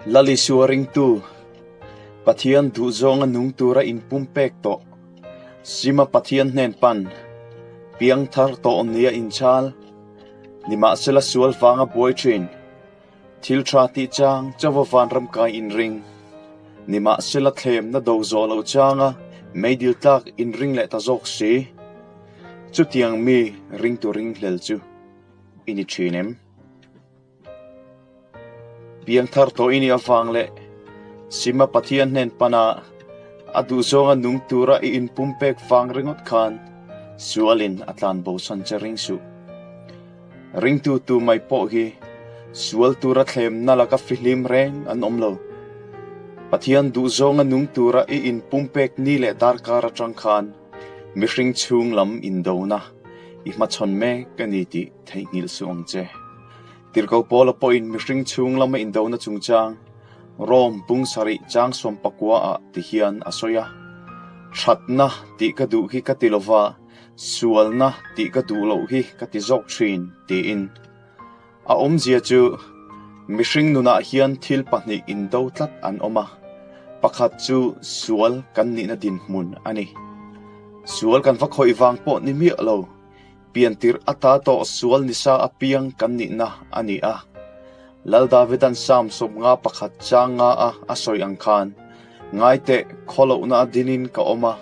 Lal Isua ringtu, Pathian duhzawnga nung tura inpumpek tawh, Sima Pathian hnen pan, piangthar tawh nia inchhal, nimahsela sual vanga buai thin, thil tha tih chang chauha vanram kai inring, nimahsela thlemna do zawh loh changa meidil tlak inring leh ta zawk si, chutiang mi ringtu ringhlel chu i ni thin em? Piangthar tawh i nih avang leh Sima Pathian hnen pana a duhzawnga nung tura i inpumpek vang ringawt khan sualin a tlan bosan che ring suh. Ringtu tu mai pawh hi sual tura thlemna laka fihlim reng an awm lo. Pathian duhzawnga nung tura i inpumpek ni leh darkar atang khan mihring chhung lam indona i hmachhawn mek a ni tih theihnghilh suh ang che. Tirhkoh Paula pawhin mihring chhung lama indona chungchang Rome bung sarih chang sawmpakua ah ti hian a sawi a, Thatna tih ka duh hi ka ti lova, sualna tih ka duh loh hi ka ti zawk thin, tiin. A awmzia chu mihring nunah hian thil pahnih indo tlat an awm a, pakhat chu sual kan nihna dinhmun a ni. Sual kan va khawih vang pawh ni miah lo. Piantir ata tawh sual nisa apiang kan nihna a ni a. Lal Davidan Psalm 51 chang nga a a sawi ang khan, Ngaiteh, khawlohna a dinin ka awm a,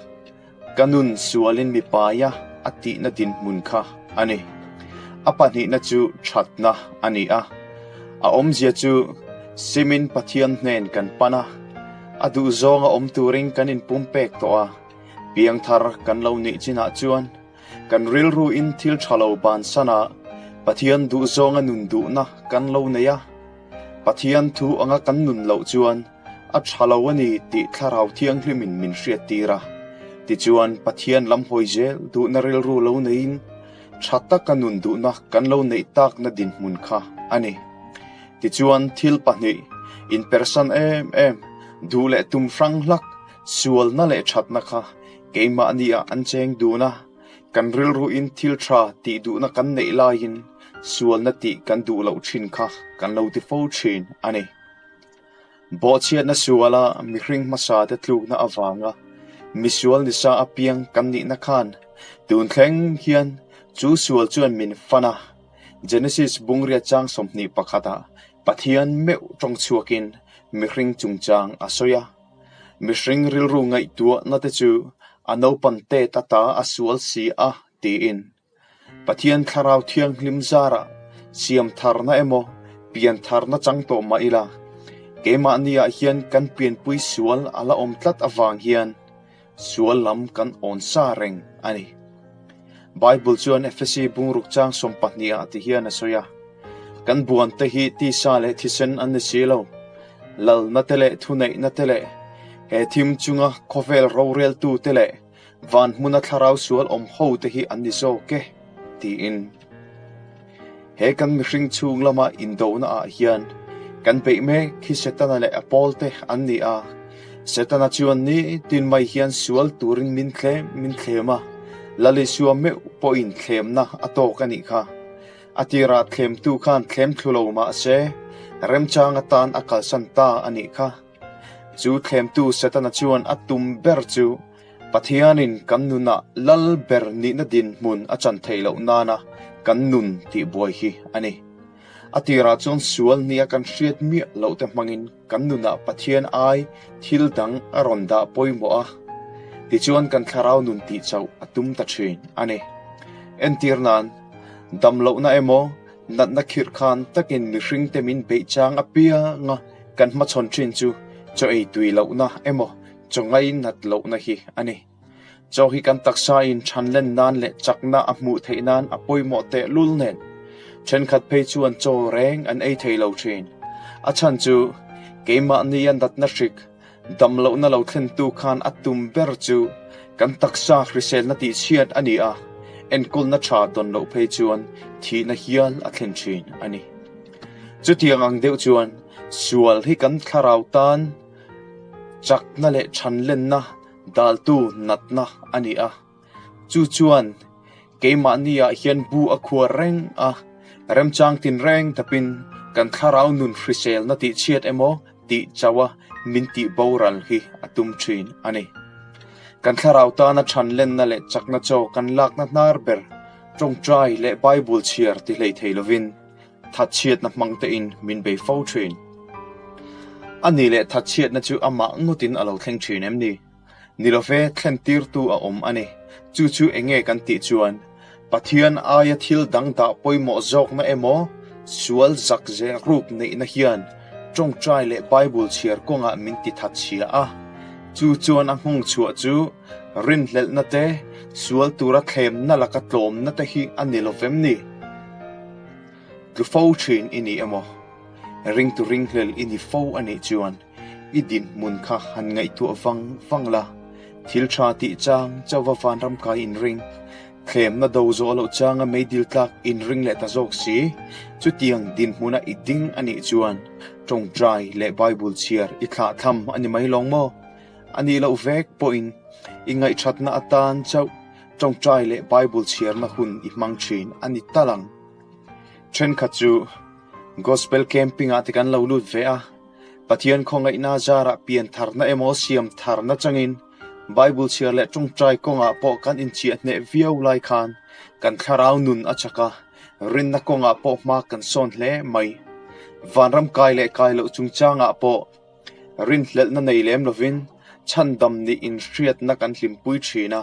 ka nun sualin mi paia a tihna dinhmun kha a ni. A pahnihna chu thatna a ni a. A awmzia chu simin Pathian hnen kan pan a, a duhzawnga awm turin kan inpumpek tawh a, piangthar kan lo nih chinah chuan Kan rilru in thil tha lo bansan a, Pathian duhzawnga nun duhna kan lo nei a. Pathian thu anga kan nun loh chuan a tha lo a ni tih Thlarau Thianghlimin min hriattir a. Tichuan Pathian lam hawi zel duhna rilru lo neiin tha taka nun duhna kan lo neih takna dinhmun kha a ni. Tichuan thil pahnih inpersan em em, duh leh tum hrang hlak, sualna leh thatna kha Keimahni ah an cheng dun a, kan rilruin thil tha tih duhna kan neih laiin sualna tih kan duh loh thin kha kan lo ti fo thin a ni. Bawhchhiatna suala mihring hmasa te tlukna avanga misual nisa apiang kan nihna khan tun thleng hian chu sual chuan min fan a. Genesis bungria chang 21 ah Pathian meuh tawng chhuakin mihring chungchang a sawi a. Mihring rilru ngaihtuahna te chu a naupan tet ata a sual si a tiin Pathian Thlarau Thianghlim zarah siam tharna emaw pian tharna chang tawh mah ila, keimahniah hian kan pianpui sual a la awm tlat avang hian sual lam kan awn sa reng a ni. Bible chuan Efesi bungruk chang 12 ah ti hian a sawi a, Kan buan te hi tisa leh thisen an ni si lo, lalna te leh thuneihna te leh he thim chunga khawvel roreltu te leh van hmuna thlarau sual awm ho te hi an ni zawk e, tiin. He kan mihring chhung lama indona ah hian kan beih mek hi Setana leh a pawl te an ni a. Setana chuan ni tin mai hian sual turin min thlem min thlem a, Lal Isua meuh pawhin thlemna a tawk a nih kha. A tirah thlemtu khan thlem thlu lo mah se, remchang atan a kalsan ta a nih kha. Chu thlemtu Setana chuan a tum ber chu Pathianin kan nunah lal ber nihna dinhmun a chan theih loh nana kan nun tih buai hi a ni. A tirah chuan sual nia kan hriat miah loh te hmangin kan nunah Pathian ai thil dang a rawn dah pawimawh a, tichuan kan thlarau nun tih chauh a tum ta thin a ni. Entir nan, dam lohna emaw, natna khirh khan takin mihringte min beih chang apianga kan hmachhawn thin chu chaw ei tui lohna emaw chaw ngainat lohna hi a ni. Chaw hi kan taksa in thanlen nan leh chakna a hmuh theih nan a pawimawh tehlul nen thenkhat phei chuan chaw reng an ei thei lo thin. A chhan chu keimahni a natna hrik dam lohna lo thlentu khan a tum ber chu kan taksa hriselna tihchhiat a ni a, enkawlna tha dawn loh phei chuan thihna hial a thlen thin a ni. Chutiang ang deuh chuan sual hi kan thlarau tan Chakna leh thanlenna daltu natna a ni a, chu chuan keimahniah hian bu a khuar reng a, remchang tinreng tapin kan thlarau nun hriselna tihchhiat emaw Tih chauha min tih boral hi a tum thin a ni. Kan thlarau tana than lenna leh chakna chaw kan lakna hnar ber tawngtai leh Bible chhiar ti hlei thei lovin thatchhiatna hmang tein min bei fo thin. A ni leh thatchhiatna chu amah ngawtin a lo thleng thin em ni? Ni love thlentirtu a awm a ni. Chu chu enge kan tih chuan Pathian aia thil dang dah pawimawh zawkna emaw sual zak zel ruk neihna hian tawngtai leh Bible chhiar kawngah min ti that chhia a. Chu chuan a nghawng chhuah chu rinhlelhna te, sual tura thlemna laka tlawmna te hi a ni lovem ni? Tlu fo thin i ni emaw? Ringtu ringhlel i ni fo a nih chuan I dinhmun kha han ngaihtuah vang vang la, thil tha tih chang chauva vanram kai inring, thlemna do zawh loh changa meidil tlak inring leh ta zawk si, chutiang dinhmuna i ding a nih chuan tawngtai leh Bible chhiar i thlahthlam a ni mai lawng maw? A nih loh vek pawhin i ngaihthatna atan chauh tawngtai leh Bible chhiarna hun i hmang thin a ni tal ang. Thenkhat chu Gospel Camping-ah te kan lo lut ve a. Pathian khawngaihna zarah pian tharna emaw siam tharna changin Bible chhiar leh tawngtai kawngah pawh kan inchiah hneh viau lai khan kan thlarau nun a chak a, rinna kawngah pawh hma kan sawn hle mai. Vanram kai leh kai loh chungchangah pawh rinhlelhna nei lem lovin chhandam nih inhriatna kan hlimpui thin a,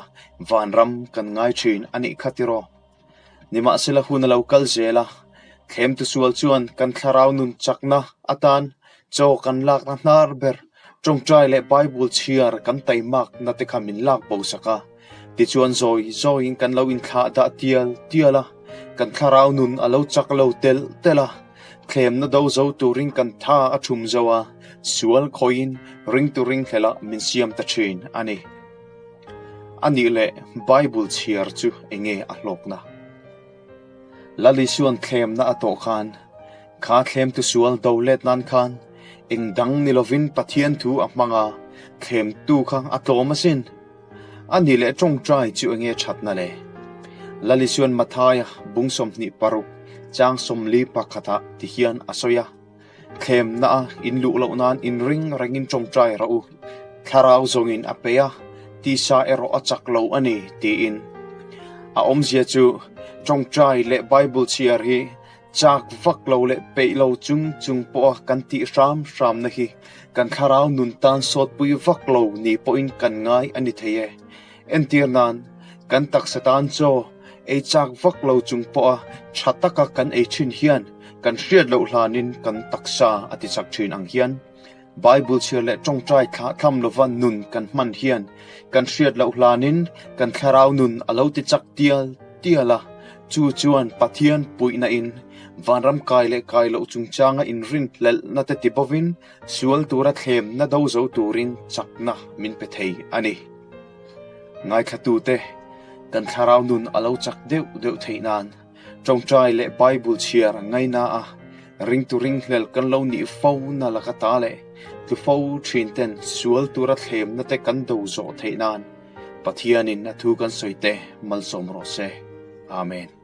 vanram kan ngai thin a nih kha tiraw? Nimahsela hun a lo kal zel a, thlemtu sual chuan kan thlarau nun chakna atan chaw kan lakna hnar ber tawngtai leh Bible chhiar kan taimakna te kha min lak bo sak a. Tichuan zawi zawiin kan lo inthlah dah tial tial a, kan thlarau nun a lo chak lo telh telh a, thlemna do zo turin kan tha a thum zo a, sual khawiin ringtu ringhlelah min siam ta thin a ni. A nih leh Bible chhiar chu enge a hlawkna? Lal Isuan thlemna a tawh khan, kha thlemtu sual do let nan khan eng dang ni lovin Pathian thu a hmang a, thlemtu kha a tlawm asin. A nih leh tawngtai chu enge thatna le? Lal Isuan Mathaia bung 26 chang 41 ah tihian a sawi a. Thlemna a in luh loh nan in ring rengin tawngtai rawh u, thlarau zawngin a pe a, tisa erawh a chak lo a ni, tiin. A awmzia chu tawngtai leh Bible chhiar hi chak vak lo leh peih lo chung chung pawha kan tih hram hramna hi kan thlarau nun tan sawtpui vak lo ni pawhin kan ngai a ni thei e. Entir nan, kan taksa tan chaw ei chak vak lo chung pawha tha taka kan ei thin hian kan hriat loh hlanin kan taksa a ti chak thin ang hian Bible chhiar leh tawngtai thlah tham lova nun kan hman hian kan hriat loh hlanin kan thlarau nun a lo ti chak tial tial a, chu chuan Pathian puihna in vanram kai leh kai loh chungchanga inrinhlelhna te ti bovin sual tura thlemna do zo turin chakna min pe thei a ni. Ngaithlatute, kan thlarau nun a lo chak deuh deuh theih nan tawngtai leh Bible chhiar ngaina a, ringtu ringhlel kan lo nih fo na laka ta leh tlu fo thin ten sual tura thlemna te kan do zawh theih nan Pathianin a thu kan sawi te malsawm rawh se. Amen.